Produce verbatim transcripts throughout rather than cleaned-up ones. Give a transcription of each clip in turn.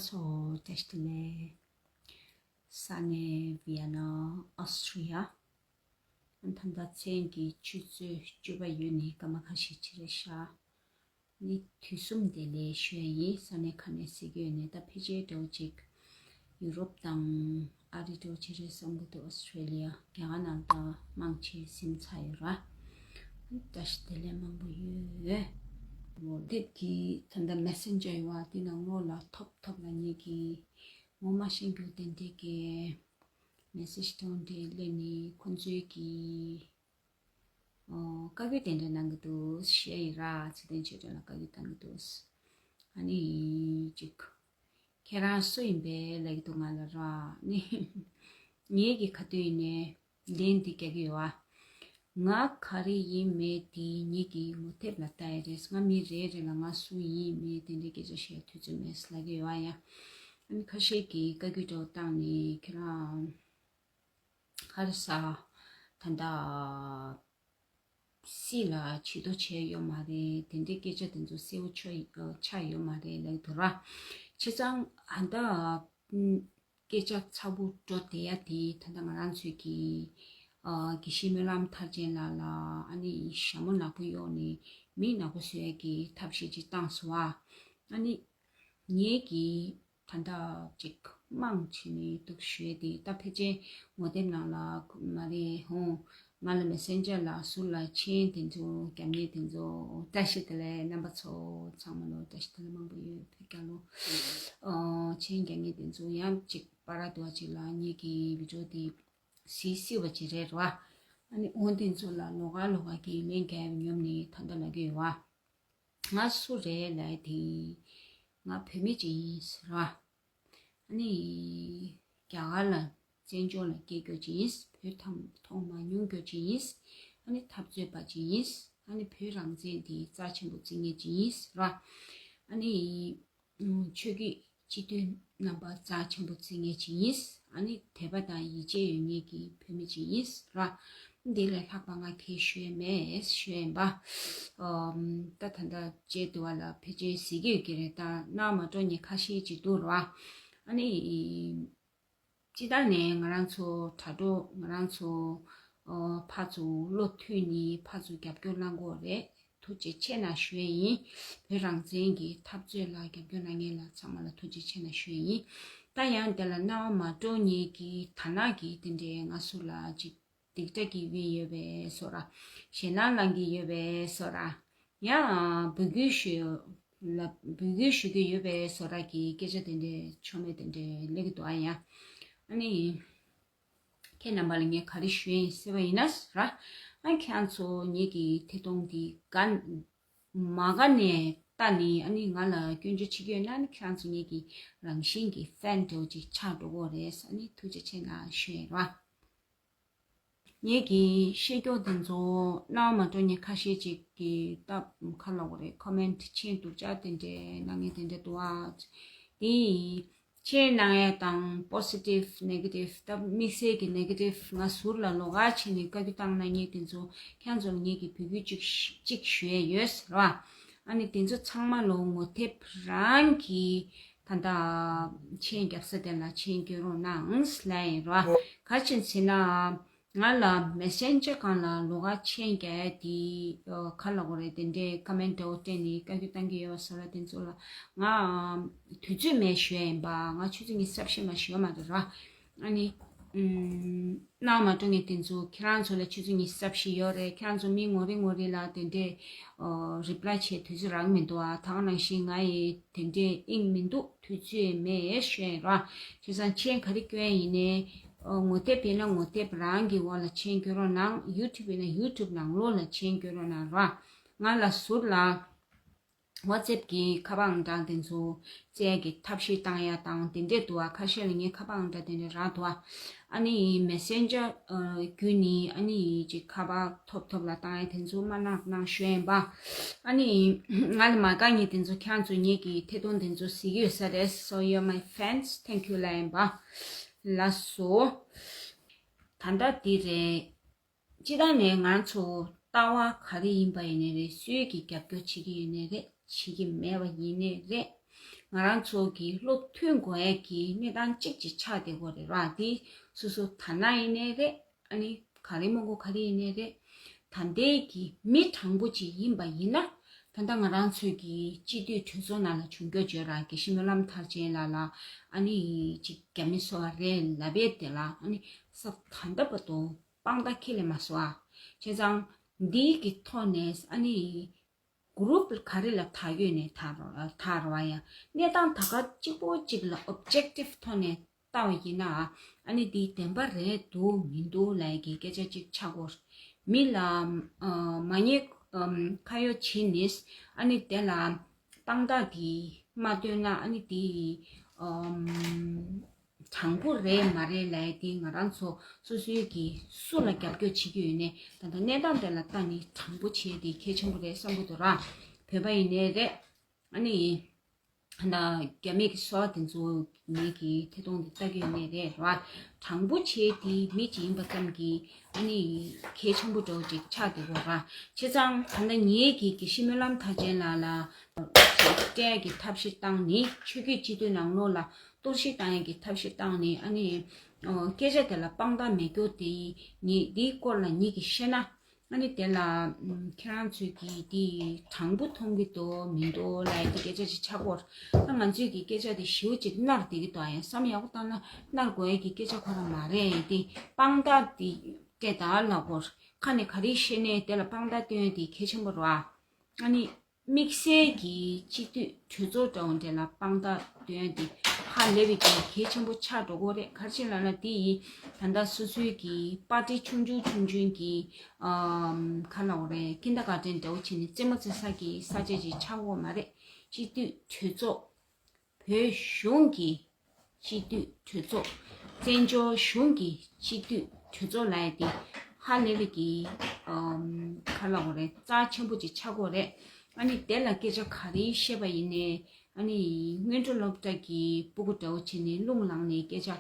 ཚོ་བཀྲ་ཤིས་བདེ་ལེགས། ས་གནས་ཝི་ཡ་ན། ཨོ་སི་ཊྲི་ལི་ཡ། ད་ལྟ་མཚན་གྱི་ཆུ་ཚོད་བཅུ་པ་ཡོལ་ནས་སྐར་མ་ཁ་ཤས་ཅིག་རེད་ཤག་ནི་དུས་གསུམ་བདེ་ལེགས་ཞུ་ཡ་ཡིན། ས་གནས་ག་ནས་གཟིགས་ཀྱི་ཡོད་ནས། ད་ཕལ་ཆེར་འདྲ་བོ་ཅིག་ཡུ་རོབ་དང་ཨ་རི་འདྲ་བོ་ཅིག་རེད་བསམ་གྱི་འདུག་ཨོ་སི་ཊྲེ་ལི་ཡ། རྒྱ་གར་ནང་ད་མང་ཆེ་ཟིན་ཚར་ཡོད་ར། བཀྲ་ཤིས་བདེ་ལེགས་མང་པོ་ཡོད། ངོ་དེབ་ཀྱི་ད་ལྟ་མེ་སེན་ཇར་ཡོད་པ་དེ་ནང་ལོགས་ལ་ཐོབ་ཐོབ་ལ་ངེད་ཀྱི་ངོ་མ་ཤེས་རྒྱུ་དེ་འདྲས་ཀྱི་མེ་སེཇ་དང་འབྲེལ་སླེབས་ནས་ཁོང་ཚོའི་གི་ཨོ་བཀའ་བཀོད་དེ་འདྲ་གནང་གི་འདུག་ཞེས་ཡི་ར་ཚེ་བརྟན་ཆོས་སྒྲོན་ལ་བཀའ་བཀོད་བཏང་གི་འདུག་ཨ་ནི་ཅིག་ཁྱེད་རང་སུ་ཡིན་པས་ལབ་ཀྱི་འདུག་ང་ལ་ར། ནི་ངེད་ཀྱི་ཁ་ཐུག་ནས་ལན་འདི་རྒྱག་གི་ཡོད་ཨ། ང་ག་རེ་ཡིན་མེད་དེ་ངེད་ཀྱི་ངོ་དེབ་ལ་ལྟ་ཡ་རེད། ང་མི་རེ་རེ་ལ་ང་སུ་ཡིན་མེད་དེ་འདྲའི་སྐད་ཆ་བཤད་དུས་ཚོད་མེད་ལབ་ཀྱི་ཡོད་ཨ་ཡ། ཨ་ནི་ཁ་ཤས་ཀྱིས་བཀའ་བཀོད་འདྲ་བོ་བཏང་ནས་ཁྱེད་རང་ཧ་རི་ས་ད་ལྟ་སྲིད་ལ་བྱེད་དོ་བྱས་ཡོད་མ་རེད། དེ་འདྲའི་སྐད་ཆ་དེ་ཚོ་གསལ་བོ་ཆོ་ཆགས་ཡོད་མ་རེད་ལབ་འདུག་ར། བྱས་ཙང་ཨ་ད་སྐད་ཆ་ཚ་པོ་འགྲོ་བསྡད་ཡ་དེ་ད་ལྟ་ང་རང་ཚོས་ཀྱི་ཨ་དགེ་བཤེས་སྨོན་ལམ་མཐར་ཕྱིན་ལགས་ལ་ཨ་ནི་ཞྭ་མོ་ནག་པོ་གཡོགས་ནས་མི་ནག་པོ་བཟོ་ཡ་གི་ཐབས་ཤེས་ཅིག་བཏང་སོང་ཨ། ཨ་ནི་ངེད་ཀྱི་ད་ལྟ་ཅིག་མང་ཆེ་ནས་འདུག་ཞུས་ཏེ། ད་ཕལ་ཆེར་ངོ་དེབ་ནང་ལ་མ་རེད་ཧོ། ང་ལ་མེ་སེན་ཇར་ལ་ཟུར་ལ་མཆན་དེ་ཚོ་རྒྱབ་མཁན་དེ་ཚོ་བཀྲ་ཤིས་བདེ་ལེགས། རྣམ་པ་ཚོ་ཚང་མ་ལོ་བཀྲ་ཤིས་བདེ་ལེགས་མང་པོ་ཡོད། བོད་རྒྱལ་ལོ། ཨོ་མཆན་རྒྱབ་མཁན་དེ་ཚོ་ཡང་ཅིག་པ་ར་དུ་བ་ཅིག་ལ་ངེད་ཀྱི་བི་ཌིའོ་དེ་གཟིགས་སྲིད་པ་ཅིག་རེད་ར། ཨ་ནི་འོ་དེ་ཚོ་ལ་ལོགས་ཀ་ལོགས་ཀ་གི་ལན་རྒྱབ་སྙོམས་ནས་ད་ལྟ་ལབ་ཀྱི་ཡོད་བ། ང་སུ་རེད་ལབ་དེ། ང་བོད་མི་ཅིག་ཡིན་ཟེར་བ། ཨ་ནི་རྒྱ་གར་ལ་བཙན་བྱོལ་ལ་སྐྱེས་རྒྱུ་ཅིག་ཡིན། བོད་ཐང་མཐོང་མ་མྱོང་རྒྱུ་ཅིག་ཡིན། ཨ་ནི་འཐབ་རྩོད་པ་ཅིག་ཡིན། ཨ་ནི་བོད་རང་བཙན་དེ་རྩ་ཆེན་པོ་བརྩི་མཁན་ཅིག་ཡིན་ཟེར་བ། ཨ་ནི་ཆོས་བརྒྱུད་སྤྱི་འཐུས་རྣམ་པ་རྩ་ཆེན་པོ་བརྩི་མཁན་ཅིག་ཡིན། ཨ་ནི་དད་པ་དང་ཡིད་ཆེས་ཡོད་མཁན་གྱི་བོད་མི་ཅིག་ཡིན་ཟེར་བ། འདི་ལས་ལྷག་པ་ང་གས་ཞུ་ཡས་མེད་ཞུ་ཡས་ཡིན་པ། ཨོ། ད་ད་ལྟ་བྱས་འདུག་བ་ལ་ཕལ་ཆེར་གཟིགས་ཀྱི་ཡོད་ཀྱི་རེད། ད་ནང་མ་འགྲོ་མཁན་ཁ་ཤས་ཅིག་འདུག་ར། ཨ་ནི་སྤྱིར་བཏང་ནས་ང་རང་ཚོ་དྲ་གྲོགས་ང་རང་ཚོ་ཨོ་ཕར་ཚུར་བློ་མཐུན་ནས་ཕར་ཚུར་རྒྱབ་སྐྱོར་གནང་དགོས་རེད། ཐུགས་རྗེ་ཆེ་གནང་ཞུ་ཡས་ཡིན། བོད་རང་བཙན་གྱི་འཐབ་རྩོད་ལ་རྒྱབ་སྐྱོར་གནང་མཁན་ལ་ཚང་མ་ལ་ཐུགས་རྗེ་ཆེ་གནང་ཞུ་ཡས་ཡིན། ད་ཡང་དེ་ལ་སྣང་བ་མ་འགྲོ་མཁན་གྱི་དར་ནག་གི་དེ་འདྲའི་ང་ཚོ་ལ་ཅིག་སྡིག་སྒྲ་གི་བི་ཡོད་པའི་བཟོ་འདྲ། ཞེད་སྣང་ལངས་ཀྱི་ཡོད་པའི་བཟོ་འདྲ། ཡང་འབོད་སྐུལ་ཞུ་ལ་འབོད་སྐུལ་ཞུ་གི་ཡོད་པའི་བཟོ་འདྲ་གི་སྐད་ཆ་དེ་འདྲའི་ཆོ་མེད་དེ་འདྲའི་སླེབས་ཀྱི་འདུག་ཨ་ཡ། ཨ་ནི། ཁྱེད་རྣམ་པ་ལ་ངས་ག་རེ་ཞུ་ཡིན་ཟེར་བ་ཡིན་ན་ར། ཨ་ཁྱེད་རང་ཚོ་ངེད་ཀྱི་ཐད་གཏོང་འདི་ག་མ་ག་ནས་ལྟ་ནི་ཨ་ནི་ང་ལ་སྐྱོན་བརྗོད་བྱེད་ཀྱི་ཡོད་ན་ཨ་ནི་ཁྱེད་རང་ཚོ་ངེད་ཀྱི་རང་བཞིན་གྱི་ཧྥན་འདྲ་བོ་ཅིག་ཆགས་འགྲོ་གི་རེད། ཨ་ནི་ཐུགས་རྗེ་ཆེ་གནང་ཞུ་ཡིན་ར། ངེད་ཀྱི་བཤད་རྒྱུ་དེ་ཚོ་སྣང་བ་མ་འགྲོ་མཁན་ཁ་ཤས་ཅིག་གིས་ད་ག་ལབ་དགོས་རེད། ཁོ་མེན་ཊི་མཆན་སྡུག་ཅག་དེ་འདྲའི་གནང་མཁན་དེ་འདྲ་འདུག་ཨ། དེ་མཆན་གནང་ཡས་དང་པོ་སི་ཊིབ་ནེ་གེ་ཊིབ། ད་དམིགས་བསལ་གྱི་ནེ་གེ་ཊིབ་ང་ཟུར་ལ་ལོགས་ཀ་ཕྱིན་ནས་བཀའ་བཀྱོན་བཏང་གནང་མཁན་དེ་ཚོ་ཁྱེད་ཚོ་ལ་ངེད་ཀྱིས་འབོད་སྐུལ་གཅིག་གཅིག་ཞུ་ཡས་ཡོད་ཟེར་བ། ཨ་ནི་དེ་ཚོ་ཚང་མ་ལོ་ངོ་དེབ་རང་གི་ད་ལྟ་མཆན་རྒྱབ་ས་དེ་ལ་མཆན་སྐྱོན་རོགས་གནང་ལབ་ཡིན་རོ། ག་ཅི་ཟེར་ན། ང་ལ་མེ་སེན་ཇར་སྒང་ལ་ལོགས་ཀ་མཆན་རྒྱག་ཡ་དེ་ག་ལབ་དགོས་རེད། དེ་འདྲའི་ཀོ་མེན་ཊི་འདྲ་བོ་སྤྲད་ནས་བཀའ་བཀྱོན་བཏང་གི་ཡོད་ཟེར་བ་དེ་ཚོ་ལ་ང་དུས་ཚོད་མེད་ཞུ་ཡ་ཡིན་པ། ང་ཆུ་ཚོད་ཉི་ཤུ་རྩ་བཞི་མ་ཞུ་ཡ་མ་རེད་ར། ཨ་ནི། ཨུམ། སྣང་བ་མ་འགྲོ་མཁན་དེ་ཚོ་ཁྱེད་རང་ཚོ་ལ་ཆུ་ཚོད་ཉི་ཤུ་རྩ་བཞི་ཡོད་རེད། ཁྱེད་རང་ཚོ་མི་ངོ་རེ་ངོ་རེ་ལ་དེ་འདྲའི་ཨོ་རི་པ་ལའི་བྱེད་དུས་ཚོད་རག་མི་འདུག་ཨ། ད་ག་ནང་བཞིན་ང་ཡི་དེ་འདྲའི་དབྱིངས་མི་འདུག་དུས་ཚོད་མེད་ཞུ་ཡ་ཡིན་ར། བྱས་ཙང་མཆན་ག་རེ་སྐྱོན་ཡིན་ནའི་ཨོ་ངོ་དེབ་ཡིན་ན་ངོ་དེབ་རང་གི་འོག་ལ་མཆན་སྐྱོན་རོགས་གནང་། ཡུ་ཊུབ་ཡིན་ན་ཡུ་ཊུབ་ནང་ལོགས་ལ་མཆན་སྐྱོན་རོགས་གནང་ར། ང་ལ་ཟུར་ལ། ཝ་ཙེབ་ཀྱི་ཁ་པར་ཨང་གྲངས་དེ་ཚོ་བཙལ་གྱི་ཐབས་ཤེས་བཏང་ཡ་དང་དེ་འདྲས་འདུག་ཨ། ཁ་ཤས་ལ་ངའི་ཁ་པར་ཨང་གྲངས་དེ་འདྲས་རག་འདུག་ཨ། ཨ་ནི་མེ་སེན་ཇར་བརྒྱུད་ནས་ཨ་ནི་ཅིག་ཁ་པར་ཐོབ་ཐོབ་ལ་བཏང་ཡ་དེ་ཚོ་མ་གནང་གནང་ཞུ་ཡ་ཡིན་པ། ཨ་ནི་ང་ལ་མ་དགའ་མཁན་དེ་ཚོ་ཁྱེད་ཚོ་ངེད་ཀྱི་ཐད་གཏོང་དེ་ཚོ་གཟིགས་ཡོད་ས་རེད། So you're my fans, thank you ལབ་ཡ་ཡིན་པ། ལགས་སོ། ད་ལྟ་འདི་རེད། སྤྱིར་བཏང་ནས་ང་ཚོ་ལྟ་བ་ག་རེ་ཡིན་པ་ཡིན་ནའི་རེད། སུས་ཀྱིས་རྒྱབ་སྐྱོར་བྱེད་ཀྱི་ཡིན་ནའི་རེད། བྱེད་ཀྱི་མེད་པ་ཡིན་ནའི་རེད། ང་རང་ཚོ་གི་བློ་མཐུན་དགོས་ཡས་ཀྱི་གནས་སྟངས་གཅིག་ཅིག་ཆགས་བསྡད་ཡོད་རེད་ར། དེ་སོ་སོ་དར་ནག་ཡིན་ནའི་རེད། ཨ་ནི་ག་རེ་མང་པོ་ག་རེ་ཡིན་ནའི་རེད། ད་ལྟའི་གི་མི་དྲང་པོ་ཅིག་ཡིན་པ་ཡིན་ན། ད་ལྟ་ང་རང་ཚོའི་གི་སྤྱི་འཐུས་གྲོས་ཚོགས་ནང་ལ་བྱུང་རྒྱུ་བརྗོད་ར། དགེ་བཤེས་སྨོན་ལམ་མཐར་ཕྱིན་ལགས་ལ་ཨ་ནི་ཅིག་རྒྱ་མི་སོ་བ་རེད་ལབ་པའི་དེ་ལ་ཨ་ནི་ས་ད་ལྟ་བར་དུ་དཔང་རྟགས་ཁས་ལེན་མ་སོང་ཨ། བྱས་ཙང་འདིའི་གི་ཐོག་ནས་ཨ་ནི་གུ་རུབ་ག་རེ་ལ་དར་ཡོད་ནས་དར་རོ་དར་རོ་བ་ཡ། གནས་སྟངས་ད་ག་གཅིག་པོ་གཅིག་ལ་ཨོབ་ཇེག་ཊིབ་ཐོག་ནས་ལྟ་བ་ཡིན་ན། ཨ་ནི་འདི་བདེན་པ་རེད་འདུག་མི་འདུག་ལབ་ཡ་གི་སྐད་ཆ་གཅིག་ཆགས་ཀྱི་ཡོད། མི་ལ་ཨ་མ་ཉེས་ཨམ་ཁ་གཡོག་བྱས་ནས་ཨ་ནི་དེ་ལ་དཔང་རྟགས་འདི་མ་སྟོན་ན་ཨ་ནི་འདི་ཨམ་དྲང་པོ་རེད་མ་རེད་ལབ་ཡ་འདི་ང་རང་ཚོ་སོ་སོའི་གི་སུ་ལ་རྒྱབ་སྐྱོར་བྱེད་ཀྱི་ཡོད་ནའི་ད་ལྟ་གནས་སྟངས་དེ་ལ་ལྟ་ནས་དྲང་པོ་བྱས་ཏེ་གལ་ཆེན་པོ་རེད་བསམ་གྱི་འདུག་ར། བོད་པ་ཡིན་ནའི་རེད། ཨ་ནི། ད་རྒྱ་མི་གི་སོ་དེ་ཚོ་ངེད་ཀྱི་ཐད་གཏོང་དེ་ལྟ་གི་ཡོད་ནའི་རེད་ར། དྲང་པོ་བྱས་ཏེ་མི་གཅིག་ཡིན་པ་ཙམ་གྱིས་ཨ་ནི་གལ་ཆེན་པོ་འདྲ་བོ་ཅིག་ཆགས་བསྡད་ཡོད་ར། བྱས་ཙང་ད་ལྟ་ངེད་ཀྱིས་དགེ་བཤེས་སྨོན་ལམ་མཐར་ཕྱིན་ལགས་ལ་སྤྲད་ཡ་གི་ཐབས་ཤེས་བཏང་ནས་ཆོས་བརྒྱུད་སྤྱི་འཐུས་ནང་ལོགས་ལ་གཏོར་བཤིག་བཏང་ཡ་གི་ཐབས་ཤེས་བཏང་ནས་ཨ་ནི་སྐད་ཆ་དེ་ལ་དཔང་རྟགས་མེད་རྒྱུ་དེ་ངེད་འདིའི་སྐོར་ལ་ངེད་ཀྱིས་བཤད་ན། ཨ་ནི་དེ་ལ་ཨམ་ཁྱེད་རང་ཚོས་ཀྱིས་འདི་དྲང་པོ་མཐོང་གི་འདུག་མི་འདུག་ལབ་ཡ་འདི་སྐད་ཆ་ཅིག་ཆགས་ཀྱི་ཡོད། ད་ང་ཚོས་ཀྱི་སྐད་ཆ་དེ་ཞེ་པོ་ཅིག་མནར་བསྡད་ཀྱི་འདུག་ཨ་ཡང་བསམ་ཡག་པོ་བཏང་ན་མནར་དགོས་ཡ་གི་སྐད་ཆ་ཁོ་རང་མ་རེད། དེ་དཔང་རྟགས་དེ་སྤྲད་དང་ལབ་ཀྱི་ཡོད། ཁ་ནས་ག་རེ་བཤད་ནའི་དེ་ལ་དཔང་རྟགས་སྟོན་ཡ་དེ་གལ་ཆེན་པོ་རེད་བ། ཨ་ནི། དམིགས་བསལ་གྱི་སྤྱི་འཐུས་གྲོས་ཚོགས་འདྲ་བོ་འདྲ་ལ་དཔང་རྟགས་སྟོན་ཡ་དེ་ཧ་ལས་པའི་གལ་ཆེན་པོ་ཆགས་འགྲོ་གི་རེད། ག་རེ་བྱས་ལབ་ན་དེ་ཡིས་ད་ལྟ་སོ་སོའི་གི་པར་ཊི་ཆུང་ཆུང་ཆུང་ཆུང་གི་ཨམ་ག་ལབ་དགོས་རེད། ཀིན་ཌར་གྷར་ཊན་འདྲ་བོ་བྱས་ནས་རྩེད་མོ་རྩེ་ས་གི་ས་ཆ་ཅིག་ཆགས་ཀྱི་ཡོད་མ་རེད། སྤྱི་འཐུས་གྲོས་ཚོགས། བོད་གཞུང་གི་སྤྱི་འཐུས་གྲོས་ཚོགས། བཙན་བྱོལ་གཞུང་གི་སྤྱི་འཐུས་གྲོས་ཚོགས་ལབ་ཡ་དེ་ཧ་ལས་པའི་གི་ཨམ་ག་ལབ་དགོས་རེད། རྩ་ཆེན་པོ་ཅིག་ཆགས་ཀྱི་ཡོད་རེད། ཨ་ནི་དེ་ལ་སྐད་ཆ་ག་རེ་བཤད་པ་ཡིན་ནའི་ཨ་ནི་སྔོན་འགྲོ་སློབ་གྲྭ་གི་སྤུ་གུ་འདྲ་བོ་བྱས་ནས་རླུང་ལངས་ནས་སྐད་ཆ་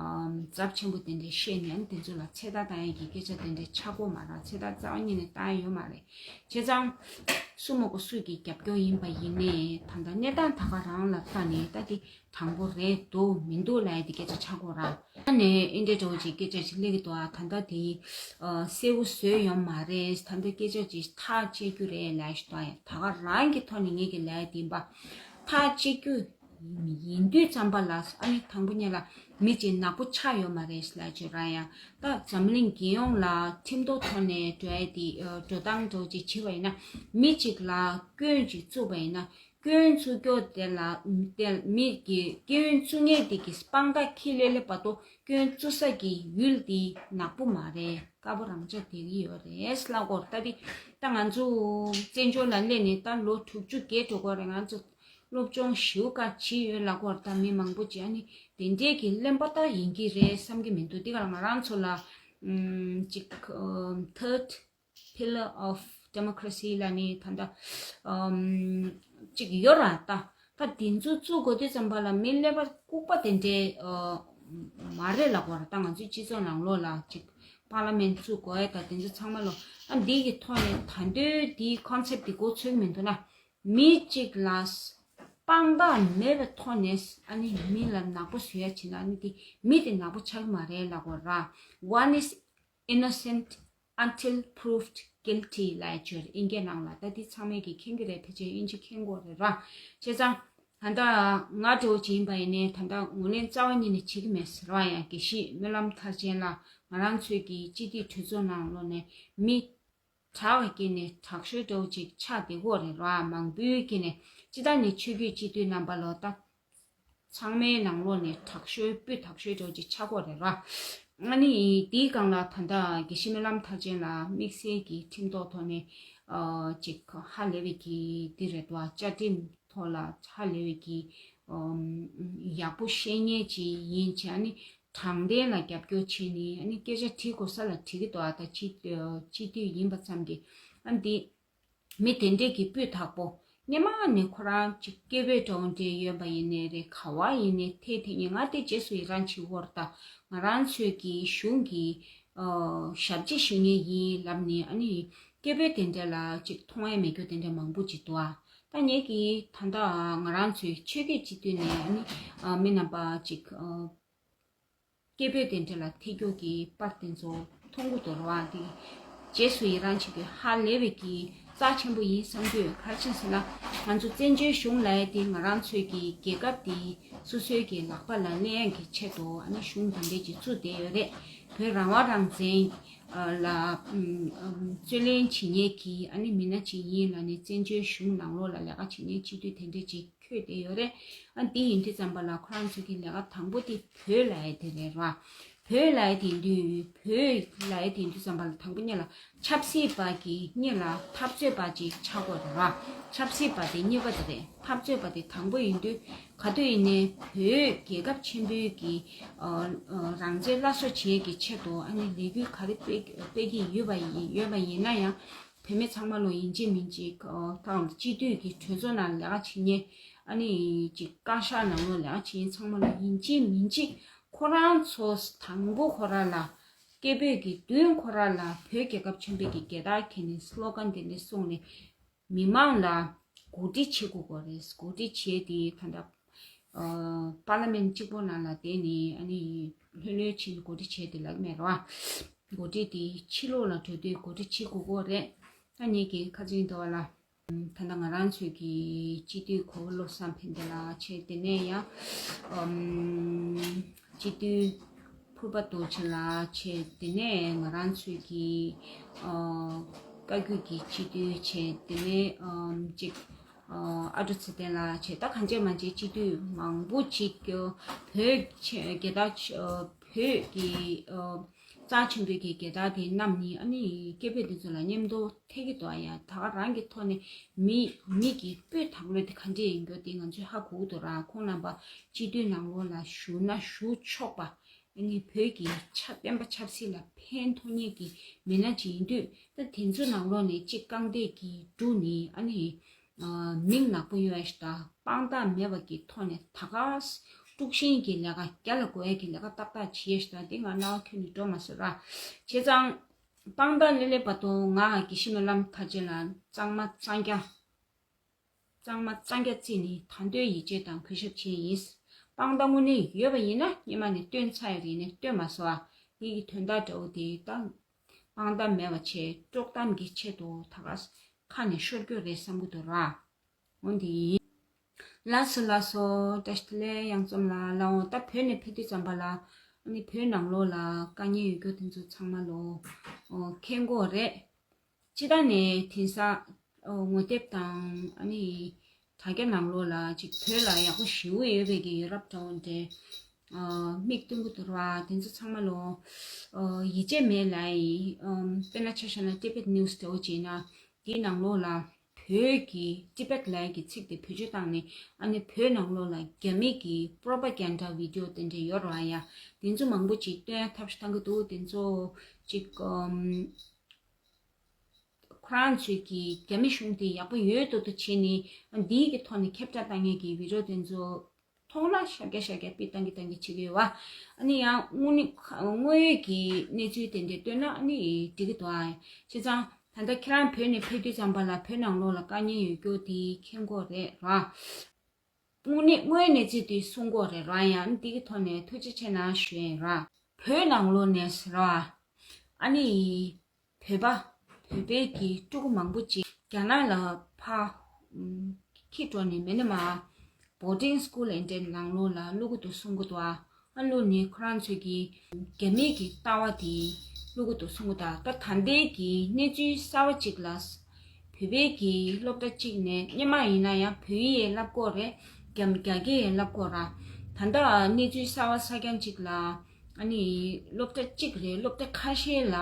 ཨམ་ཚབས་ཆེན་པོ་དེ་འདྲ་བཤད་ནས་ཨ་ནི་དེ་ཚོ་ལ་ཚེ་ཐར་བཏང་ཡ་གི་སྐད་ཆ་དེ་འདྲ་ཆགས་ཀྱི་ཡོད་མ་རེད། ཚེ་ཐར་རྩ་བ་ཉིད་ནས་བཏང་ཡ་ཡོད་མ་རེད། བྱས་ཙང་། སུ་མ་གོ་སུ་གི་རྒྱབ་སྐྱོར་ཡིན་པ་ཡིན་ནའི་ད་ལྟ་གནས་སྟངས་ད་ག་རང་ལ་ལྟ་ནས་ད་དེ་དྲང་པོ་རེད་འདུག་མི་འདུག་ལབ་ཡ་དེ་སྐད་ཆ་ཆགས་ཀྱི་ཡོད་ར། ད་ནས་ཨིན་འདྲའི་འདྲ་བོ་ཅིག་སྐད་ཆ་ཅིག་སླེབས་ཀྱི་འདུག་ཨ་ད་ལྟ་དེ་ཨ་གསལ་པོ་བཟོས་ཡོད་མ་རེད། ད་ལྟ་སྐད་ཆ་ཅིག་ཐག་བཅད་རྒྱུ་རེད་ལབ་ཞིག་འདུག་ཨ་ཡ་ད་ག་རང་གི་ཐོག་ནས་ངེད་ཀྱི་ལབ་ཡ་དེ་ཡིན་པ་ཐག་བཅད་རྒྱུ་ཡིན་དུས་ཙམ་པ་ལ་ཨ་ནི་དང་པོ་ཉིད་ལ་མི་གཅིག་ནག་པོ་ཆགས་ཡོད་མ་རེད་ལབ་ཅིག་ར། ཡང་ད་འཛམ་གླིང་རྒྱལ་ཡོངས་ལ་ཁྲིམས་ཐོག་ཐོག་ནས་འགྲོ་ཡ་དེ་འགྲོ་སྟངས་འདྲ་བོ་ཅིག་བྱེད་པ་ཡིན་ན་མི་གཅིག་ལ་སྐྱོན་ཅིག་བཙུགས་པ་ཡིན་ན་སྐྱོན་བཙུགས་རྒྱུ་དེ་ལ་དེ་མི་གི་སྐྱོན་བཙུགས་མཁན་དེ་གི་དཔང་རྟགས་ཁས་ལེན་ལེན་བར་དུ་སྐྱོན་བཙུགས་ས་གི་ཡུལ་དེ་ནག་པོ་མ་རེད། དཀར་པོ་རང་འཇགས་བསྡད་ཀྱི་ཡོད་རེད་ལབ་ཀྱི་ཡོད་རེད། ད་དེ་ད་ང་ཚོ་བཙན་བྱོལ་ལ་སླེབས་ནས་ད་ལོ་དྲུག་ཅུ་བརྒལ་འགྲོ་གི་ཡོད་རེད། ང་ཚོ་སློབ་སྦྱོང་ཞེ་པོ་ཅིག་བྱས་ཡོད་ལབ་ཀྱི་ཡོད་རེད། ད་མི་མང་པོ་ཅིག་ཨ་ནི་དེ་འདྲས་ཀྱི་གླེན་པ་ད་ཡིན་གྱི་རེད་བསམ་གྱི་མི་འདུག་དེ་ག་ལ་ང་རང་ཚོ་ལ་ཨམ་ཅིག་ཨམ་third pillar of democracy ལབ་ནས་ད་ལྟ་ཨམ་ཅིག་ཡོད་ར། ད་ད་དེ་ཚོ་བཙུགས་དགོས་དུས་ཙམ་པ་ལ་མི་གླེན་པ་ལྐུགས་པ་དེ་འདྲས་ཨ་མ་རེད་ལབ་ཀྱི་ཡོད་རེད། ད་ང་ཚོའི་སྤྱི་ཚོགས་ནང་ལོགས་ལ་ཅིག་པར་ལི་མེན་བཙུགས་དགོས་ཡ་ད་དེ་ཚོ་ཚང་མ་ལོ་ཨ་འདི་གི་ཐོག་ནས་ད་དུང་དེའི་ཁོན་སེབ་དེ་མགོ་ཚོད་ཀྱི་མི་འདུག་ན། མི་གཅིག་ལ་དཔང་རྟགས་མེད་པའི་ཐོག་ནས་ཨ་ནི་མི་ལ་ནག་པོ་བཟོ་ཡ་བྱེད་ན་ཨ་ནི་དེ་མི་དེ་ནག་པོ་ཆགས་ཀྱི་མ་རེད་ལབ་ཀྱི་ཡོད་ར། One is innocent until proved guilty ལབ་ཡ་ཅིག་ཡོད་རེད། ཨིན་སྐད་ནང་ལ། ད་འདི་ཚང་མས་ཀྱིས་མཁྱེན་གྱི་རེད། ཕལ་ཆེར་ཨིན་ཇི་མཁྱེན་གྱི་ཡོད་རེད་ར། བྱས་ཙང་ད་ལྟ་ང་འདྲ་བོ་ཅིག་ཡིན་པ་ཡིན་ནའི་ད་ལྟ་ངོས་ལེན་རྩ་བ་ཉིད་ནས་བྱེད་ཀྱི་མེད་ཟེར་བ་ཡང་དགེ་བཤེས་སྨོན་ལམ་མཐར་ཕྱིན་ལགས་ང་རང་ཚོའི་གི་སྤྱི་འཐུས་གྲོས་ཚོགས་ནང་ལོགས་ནས་མི་དྲག་པ་སྐྱེས་ནས་དྲག་ཤོས་འདྲ་བོ་ཅིག་ཆགས་བསྡད་ཀྱི་ཡོད་རེད་ར། མང་པོའི་སྐྱེས་ནས་སྤྱི་བཏང་ནས་ཆོས་བརྒྱུད་སྤྱི་འཐུས་རྣམ་པ་ལོ་ད། ཚང་མའི་ནང་ལོགས་ནས་དྲག་ཤོས་སྤུས་དག་ཤོས་འདྲ་བོ་ཅིག་ཆགས་ཀྱི་ཡོད་རེད་ར། ཨ་ནི་དེའི་སྒང་ལ་ད་ལྟ་དགེ་བཤེས་སྨོན་ལམ་མཐར་ཕྱིན་ལགས་དམིགས་བསལ་གྱི་ཁྲིམས་ཐོག་ཐོག་ནས་ཨ་ཅིག་ཧ་ལས་པའི་གི་འདི་རེད་དོ། བཅའ་ཁྲིམས་ཐོག་ལ་ཧ་ལས་པའི་གི་ཨམ་ཡག་པོ་ཤེས་མཁན་ཅིག་ཡིན་བྱས་ཨ་ནི་དྲང་བདེན་ལ་རྒྱབ་སྐྱོར་བྱས་ནས་ཨ་ནི་སྐད་ཆ་དྲི་དགོས་ས་ལ་དྲི་གི་འདུག་ཨ་ད་སྤྱི་སྤྱི་འཐུས་ཡིན་པ་ཙམ་གྱིས་ཨ་ནི་འདི། མི་དེ་འདྲས་ཀྱི་སྤུས་དག་པོ། སྔོན་མ་ནས་ཁོ་རང་ཅིག་སྐད་འབོད་འདྲ་བོ་འདྲས་ཡོད་པ་ཡིན་ནའི་རེད། ག་བ་ཡིན་ནའི་དེ་དེ་ཉིད་ང་དེ་རྗེས་སུ་ཡི་རང་བྱེད་ཀྱི་ཡོད་རེད། ད་ང་རང་ཚོའི་གི་གཞུང་གི་ཨ་ཞབས་ཕྱི་ཞུ་མཁན་ཡིན་ལབ་ནས་ཨ་ནི་སྐད་འབོད་དེ་འདྲས་ལ་ཅིག་མཐོང་ཡ་མེད་རྒྱུ་དེ་འདྲས་མང་པོ་ཅིག་འདུག་ཨ། ད་ངེད་ཀྱིས་ད་ལྟ་ང་རང་ཚོའི་ཆོས་བརྒྱུད་སྤྱི་འཐུས་ནས་ཨ་ནི་མི་རྣམ་པ་ཅིག་སྐད་འབོད་དེ་འདྲ་ལ་ཐེ་གྱོགས་ཀྱི་པར་དེ་ཚོ་མཐོང་གི་འདུག་ར་བ། དེ་རྗེས་སུ་ཡི་རང་བྱེད་དགོས་ཧ་ལས་པའི་གི་རྩ་ཆེན་པོ་ཡིན་བསམ་གྱི་ཡོད། ག་རེ་བྱས་ཟེར་ན། ང་ཚོ་བཙན་བྱོལ་གཞུང་ལབ་ཡ་དེ་ང་རང་ཚོའི་གི་རྒྱལ་ཁབ་དེ་སོ་སོའི་གི་ལག་པ་ལ་ལེན་ཡ་གི་ཆེད་དུ་ཨ་ནི་གཞུང་དེ་འདྲས་ཅིག་བཙུགས་བསྡད་ཡོད་རེད། བོད་རང་དབང་རང་བཙན་ལ་རྩོད་ལེན་བྱེད་མཁན་གྱི་ཨ་ནི་མི་སྣ་ཅིག་ཡིན་ལབ་ནས་བཙན་བྱོལ་གཞུང་ནང་ལོགས་ལ་ལས་ཀ་བྱེད་མཁན་སྤྱི་འཐུས་དེ་འདྲས་ཅིག་འཁོད་བསྡད་ཡོད་རེད། ཨ་འདི་ཡིན་དུས་ཙམ་པ་ལ་ཁོ་རང་ཚོ་གི་ལས་ཀ་དང་པོ་དེ་བོད་ལབ་ཡ་དེ་རེད་ར། བོད་ལབ་ཡ་དེ་ཡིན་དུས་བོད་ལབ་ཡ་དེ་ཡིན་དུས་ཙམ་པ་ལ་དང་པོ་ཉིད་ལ་ཆབ་སྲིད་པ་གི་གཉིས་ལ་འཐབ་རྩོད་པ་ཅིག་ཆགས་དགོས་རེད་ར། ཆབ་སྲིད་པ་དེ་གཉིས་པ་དེ་རེད། འཐབ་རྩོད་པ་དེ་དང་པོ་ཡིན་དུས་ག་དུས་ཡིན་ནའི་བོད་རྒྱལ་ཁབ་ཆེན་པོའི་གི་ཨ་ཨ་རང་བཙན་སླར་གསོ་བྱེད་ཀྱི་ཆེད་དུ་ཨ་ནི་ལས་འགུལ་ག་རེ་སྤེལ་སྤེལ་གྱི་ཡོད་པ་ཡིན་ཡོད་པ་ཡིན་ན་ཡང་། བོད་མི་ཚང་མ་ལོ་ཡིན་གཅིག་མིན་གཅིག་ཨ་ཏང་སྤྱི་འཐུས་ཀྱི་གྲོས་ཚོགས་ནང་ལས་ཀ་བྱེད་མཁན། ཨ་ནི་ཅིག་བཀའ་ཤག་ནང་ལོགས་ལས་ཀ་བྱེད་མཁན་ཚང་མ་ལོ་ཡིན་གཅིག་མིན་གཅིག་ཁོ་རང་ཚོ་དང་པོ་ཁོ་རང་ལ་སྐད་འབོད་ཀྱི་མདུན་ཁོ་རང་ལ་བོད་རྒྱལ་ཁབ་ཆེན་པོའི་གི་རྒྱལ་དར་འཁྱེར་ནས་སི་ལོ་གན་དེ་འདྲ་གསུངས་ནས་མི་མང་ལ་གོ་སྒྲིག་བྱེད་དགོས་པ་རེད། གོ་སྒྲིག་བྱས་ཏེ་ད་ལྟ་ཨ་པར་ལི་མེན་གཅིག་པོ་ནང་ལ་བསྡད་ནས་ཨ་ནི་ལྷོད་ལྷོད་བྱས་ནས་གོ་སྒྲིག་བྱས་ཏེ་ལབ་མེད་ར། གོ་སྒྲིག་དེ་ཕྱི་ལོགས་ལ་འགྲོ་དུས་གོ་སྒྲིག་བྱེད་དགོས་ཀྱི་རེད། ད་ངེད་ཀྱི་ཁ་ཚིག་འདི་བ་ལ། ད་ལྟ་ང་རང་ཚོའི་གི་སྤྱི་འཐུས་གོ་བོ་བློ་བཟང་ཕན་བདེ་ལགས་བྱས། དེ་ནས་ཡང་ཨམ་སྤྱི་འཐུས་ཕུར་པ་རྡོ་རྗེ་ལགས་བྱས། དེ་ནས་ང་རང་ཚོའི་གི་ཨ་བཀའ་བརྒྱུད་ཀྱི་སྤྱི་འཐུས་བྱས། དེ་ནས་ཨམ་ཅིག་ཨ་ཨ་ཀྲུག་ཚེ་བརྟན་ལགས་བྱས། ད་གང་ཅི་མང་ཅི་སྤྱི་འཐུས་མང་པོ་ཅིག་གི་བོད་ཆེ་རྒྱལ་དར་ཆེ་བོད་ཀྱི་ཨ་རྩ་ཆེན་པོའི་གི་རྒྱལ་དར་དེ་བསྣམས་ནས་ཨ་ནི་སྐད་འབོད་འདི་ཚོ་ལ་མཉམ་དུ་ཐེ་གི་འདུག་ཨ། ཡ་ད་ག་རང་གི་ཐོག་ནས་མི་མི་གི་སྤུས་དག་ལོས་དེ་ག་འདྲས་ཡིན་རྒྱུ་དེ་ང་ཚོས་ཧ་གོ་གི་འདུག་ར། ཁོང་རྣམ་པ་སྤྱི་འཐུས་ནང་ལོགས་ལ་ཞུགས་ན་ཞུགས་ཆོག་པ། ཨ་ནི་བོད་ཀྱི་ཆབ་བསྟན་པ་ཆབ་སྲིད་ལ་ཕན་ཐོགས་མཁན་གྱི་མི་སྣ་ཅིག་ཡིན་དུས། ད་དེ་ཚོ་ནང་ལོགས་ནས་གཅིག་རྐང་སྟེགས་ཀྱིས་བསྒྲུགས་ནས་ཨ་ནི་ཨ་མིང་ནག་པོ་ཡོད་ཡ་ཞིག་དང་དཔང་རྟགས་མེད་པ་གི་ཐོག་ནས་ད་ག་དཀྲུག་ཤིང་གི་ལས་ཀ་རྒྱ་ལ་དགོས་ཡ་གི་ལས་ཀ་ཏག་ཏག་བྱེད་ཡ་ཞིག་དང་། དེ་ང་རྣ་བ་ཁྱོན་ནས་འགྲོ་མ་སོང་ར། བྱས་ཙང་། དཔང་རྟགས་ལེ་ལེ་བར་དུ་ང་དགེ་བཤེས་སྨོན་ལམ་མཐར་ཕྱིན་ལ་གཙང་མ་གཙང་རྐྱང་། གཙང་མ་གཙང་རྐྱང་བརྩིས་ནས་ད་དུང་ཡིད་ཆེས་དང་གུས་ཞབས་བྱས་ཡིན། དཔང་རྟགས་དངོས་གནས་ཡོད་པ་ཡིན་ན་སྔོན་མ་ནས་བཏོན་ཚར་ཡ་རེད། ནས་བཏོན་མ་སོང་ཨ། འདི་གི་དོན་དག་འདྲ་བོ་དེ་ད་དཔང་རྟགས་མེད་པ་བྱས་དཀྲོག་གཏམ་གྱི་ཆེད་དུ་ད་ག་ཁ་ནས་ཤོར་རྒྱུ་རེད་བསམ་གྱི་འདུག་ར། འོ་འདི་ཡིན། ལགས་སོ་ལགས་སོ། བཀྲ་ཤིས་བདེ་ལེགས། གཡང་འཛོམས་ལགས་ལགས། འོ་ད་བོད་ནས་ཕེབས་དུས་ཙམ་པ་ལ་ཨ་ནི་བོད་ནང་ལོགས་ལ་དཀའ་ངལ་ཡོད་རྒྱུ་དེ་ཚོ་ཚང་མ་ལོ་ཨོ་མཁྱེན་གྱི་ཡོད་རེད། སྤྱིར་བཏང་ནས་དེང་སང་ཨོ་ངོ་དེབ་དང་ཨ་ནི་དྲ་རྒྱ་ནང་ལོགས་ལ་ཅིག་བོད་ལ་ཡག་པོ་ཞེ་པོ་ཡོད་པའི་གི་ཡོད་རབས་འདྲ་བོ་འདྲ་ཨ་མིག་སྟོན་གྱི་འདུག་ར། དེ་ཚོ་ཚང་མ་ལོ་ཨོ་ཡིད་ཆེས་མེད་ལབ་ཡིན། ཨམ་དཔེར་ན་ཆ་བཞག་ན་ཊི་བེཊ་ནིའུ་སི་འདྲ་བོ་བྱས་ན། དེའི་ནང་ལོགས་ལ་བོད་ཀྱི་ཊི་བེཊ་ལབ་ཀྱི་ཚིག་དེ་བེད་སྤྱོད་བཏང་ནས་ཨ་ནི་བོད་ནང་ལོགས་ལ་རྒྱ་མི་གི་པོ་རོ་པ་གན་ཌ་བི་ཌི་ཡོ་དེ་འདྲ་ཡོད་རེད་པ། ཡ་དེ་ཚོ་མང་པོ་ཅིག་སྟོན་ཡ་ཐབས་ཤེས་བཏང་གི་འདུག་དེ་ཚོ་ཅིག་ཨམ་ཁོ་རང་ཚོས་ཀྱི་རྒྱ་མི་གཞུང་དེ་ཡག་པོ་ཡོད་མདོག་མདོག་བྱས་ནས་ཨ་འདིའི་གི་ཐོག་ནས་ཁྱབ་བསྒྲགས་བཏང་མཁན་གྱི་བི་ཌི་ཡོ་དེ་ཚོ། མཐོང་ན་ཤར་རྒྱག་ཤར་རྒྱག་པི་བཏང་གི་བཏང་གི་བྱེད་ཀྱི་ཡོད་པ། ཨ་ནི་ཡང་དངོས་གནས་དངོས་ཡོད་ཀྱི་གནས་ཚུལ་དེ་འདྲ་བཏོན་ན་ཨ་ནི་འགྲིག་གི་འདུག་ཨ། བྱས་ཙང་ད་ལྟ་ཁྱེད་རང་བོད་ནས་ཕེབས་དུས་ཙམ་པ་ལ་བོད་ནང་ལོགས་ལ་དཀའ་ངལ་ཡོད་རྒྱུ་དེ་མཁྱེན་གྱི་ཡོད་རེད་ར། དངོས་གནས་དངོས་ཡོད་གནས་ཚུལ་དེ་གསུང་གི་ཡོད་རེད་ར། ཡང་ཨ་ནི་དེ་གི་ཐོག་ནས་ཐུགས་རྗེ་ཆེ་གནང་ཞུ་ཡ་ཡིན་ར། བོད་ནང་ལོགས་ནས་ཟེར་བ། ཨ་ནི། བོད་པ། བོད་པའི་གི་ཕྲུ་གུ་མང་པོ་ཅིག་རྒྱ་ནག་ལ་ཕར། ཨམ་འཁྱེར་འགྲོ་ནས་མེད་ན་མ། བོར་ཌིང་སི་ཀུལ་ཨེ་འདྲའི་ནང་ལོགས་ལ་བླུག་གི་འདུག་གསུང་གི་འདུག་ཨ། ཨ་བླུགས་ནས་ཁོ་རང་ཚོས་ཀྱི་རྒྱ་མིའི་གི་ལྟ་བ་དེ་བླུག་གི་འདུག་གསུང་གི་འདུག་ད་ད་ལྟའི་གི་གནས་ཚུལ་གསར་བ་ཅིག་ལ། བོད་པའི་གི་སློབ་གྲྭ་གཅིག་ནས་སྔོན་མ་ཡིན་ན་ཡང་བོད་ཡིག་ཡང་བསླབ་ཀྱི་ཡོད་རེད། རྒྱ་རྒྱ་སྐད་ཡང་བསླབ་ཀྱི་ཡོད་ར། ད་ལྟ་གནས་ཚུལ་གསར་བ་གསར་རྐྱང་ཅིག་ལ། ཨ་ནི་སློབ་གྲྭ་གཅིག་རེད། སློབ་གྲྭ་ཁ་ཤས་ལ་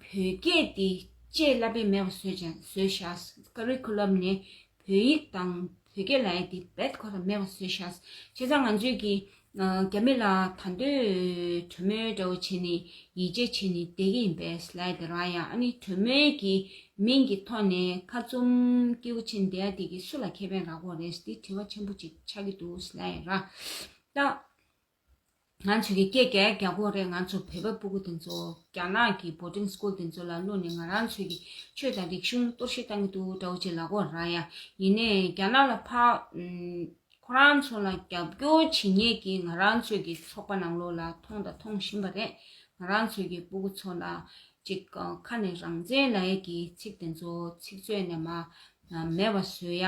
བོད་སྐད་དེ་ཅེས་བསླབ་པའི་མེད་པ་བཟོས་ཀྱང་བཟོས་ཤག་ཀ་རི་ཁུ་ལམ་ནས་བོད་ཡིག་དང་བོད་སྐད་ལབ་ཡ་དེ་རྦད་ཁོ་རང་མེད་པ་བཟོས་ཤག་བྱས་ཙང་ང་ཚོས་ཀྱི་ཨ་རྒྱ་མི་ལ་ད་འདོད་གྲོས་མོལ་འདྲ་བོ་བྱས་ནས་ཡིད་ཆེས་བྱས་ནས་བསྡད་ཀྱི་ཡིན་པས་ལབ་ཡ་དེ་རང་ཡང་ཨ་ནི་གྲོས་མོལ་གྱི་མིང་གི་ཐོག་ནས་ཁ་བཙུམ་སྐྱིད་པོ་བྱས་ནས་བསྡད་ཡ་དེ་གི་སུ་ལ་ཁེ་ཕན་རག་གི་རེད་དེ་དྲི་བ་ཆེན་པོ་ཅིག་ཆགས་ཀྱི་འདུག་ལབ་ཡ་ར། ད། ང་ཚོས་ཀྱི་སྐད་རྒྱག་རྒྱག་གོ་རེད། ང་ཚོ་བོད་པ་སྤུ་གུ་དེ་ཚོ་རྒྱ་ནག་གི་boarding school དེ་ཚོ་ལ་བླུགས་ནས་ང་རང་ཚོས་ཀྱི་ཆོས་དང་རིག་གཞུང་གཏོར་བཤིག་བཏང་གི་འདུག་འདྲ་བོ་ཅིག་ལབ་ཀྱི་ཡོད་རེད་ཡ། ཡིན་ནའི་རྒྱ་ནག་ལ་ཕར་ཨམ་ཁོ་རང་ཚོ་ལ་རྒྱབ་སྐྱོར་བྱེད་མཁན་གྱི་ང་རང་ཚོའི་གི་ཚོགས་པ་ནང་ལོགས་ལ་མཐོང་དང་མཐོང་བཞིན་པ་རེད། ང་རང་ཚོའི་གི་སྤུ་གུ་ཚོ་ལ་ཅིག་ཁ་ནས་རང་བཙན་ལབ་ཡས་ཀྱི་ཚིག་དེ་ཚོ་ཚིག་མཛོད་ནས་མར་མེད་པ་བཟོ་ཡ།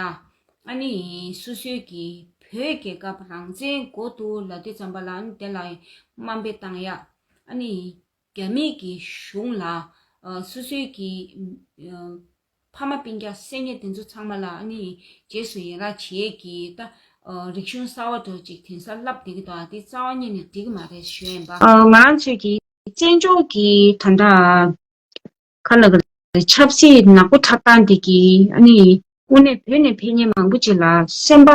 ཨ་ནི་སོ་སོའི་གི་བོད་རྒྱལ་ཁབ་རང་བཙན་དགོས་འདུག་ལབ་དུས་ཙམ་པ་ལ། ཨ་ནི་དེ་ལ་དམའ་འབེབས་བཏང་ཡ། ཨ་ནི་རྒྱ་མིའི་གི་གཞུང་ལ་ཨ་སོ་སོའི་གི་ཨ་ཕ་མ་སྤུན་ཀྱག་སེམས་ཉིད་དེ་ཚོ་ཚང་མ་ལ་ཨ་ནི་རྗེས་སུ་ཡི་རང་བྱེད་ཀྱི་ད་ཨ་རིག་གཞུང་གསར་བ་འདྲ་ཅིག་དེང་སང་བསླབ་བསྡད་ཀྱི་འདུག་ཨ་དེ་རྩ་བ་ཉིད་ནས་འགྲིག་གི་མ་རེད་ཞུ་ཡིན་པ། ཨ་ང་རང་ཚོའི་གི་བཙན་བྱོལ་གྱི་ད་ལྟ་ག་ལ་ག་ལ་ཆབ་སྲིད་ནག་པོ་འཁྲབ་སྟངས་དེ་གིས་ཨ་ནི་དངོས་གནས་བོད་ནས་ཕེབས་མཁན་མང་པོ་ཅིག་ལ་སེམས་པ་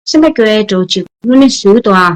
སེམས་པ་སྐྱོ་བའི་འདྲ་བོ་ཅིག་དངོས་གནས་བཟོས་འདུག་ཨ།